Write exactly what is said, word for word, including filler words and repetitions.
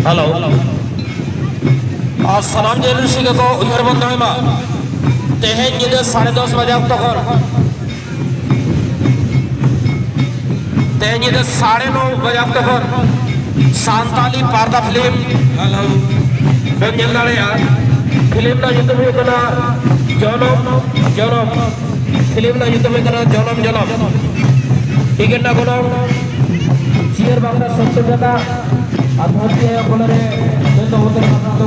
Hello. ᱟᱨ ᱥᱟᱱᱟᱢ ᱡᱟᱹᱛᱤ ᱨᱩᱥᱤᱠᱟ ᱠᱚ ᱩᱭᱦᱟᱹᱨ ᱵᱚᱱ ᱫᱚᱦᱚᱭ ᱢᱟ, ᱛᱮᱦᱮᱧ ᱧᱤᱫᱟᱹ ᱥᱟᱲᱮ ᱫᱚᱥ ᱵᱟᱡᱮ ᱚᱠᱛᱚ ᱠᱷᱚᱱ, ᱛᱮᱦᱮᱧ ᱧᱤᱫᱟᱹ ᱥᱟᱲᱮ ᱱᱚ ᱵᱟᱡᱮ ᱚᱠᱛᱚ ᱠᱷᱚᱱ ᱥᱟᱱᱛᱟᱞᱤ ᱯᱟᱨᱫᱟ ᱯᱷᱤᱞᱢ ᱵᱚᱱ ᱧᱮᱞ ᱫᱟᱲᱮᱭᱟᱜᱼᱟ᱾ ᱯᱷᱤᱞᱢ ᱨᱮᱱᱟᱜ ᱧᱩᱛᱩᱢ ᱦᱩᱭᱩᱜ ᱠᱟᱱᱟ ᱡᱚᱱᱚᱢ ᱡᱚᱱᱚᱢ᱾ ᱯᱷᱤᱞᱢ ᱨᱮᱱᱟᱜ ᱧᱩᱛᱩᱢ ᱦᱩᱭᱩᱜ ᱠᱟᱱᱟ ᱡᱚᱱᱚᱢ ᱡᱚᱱᱚᱢ᱾ ᱴᱤᱠᱤᱴ ᱨᱮᱱᱟᱜ ᱜᱚᱱᱚᱝ ᱪᱤᱭᱟᱹᱨ ᱵᱟᱠᱷᱨᱟ ᱥᱚᱛᱛᱚᱨ ᱴᱟᱠᱟ ᱟᱨ ᱵᱷᱚᱨᱛᱤ ᱦᱩᱭᱩᱜ ᱠᱟᱱᱟ ᱨᱮ ᱡᱚᱛᱚ ᱦᱚᱲ ᱫᱚ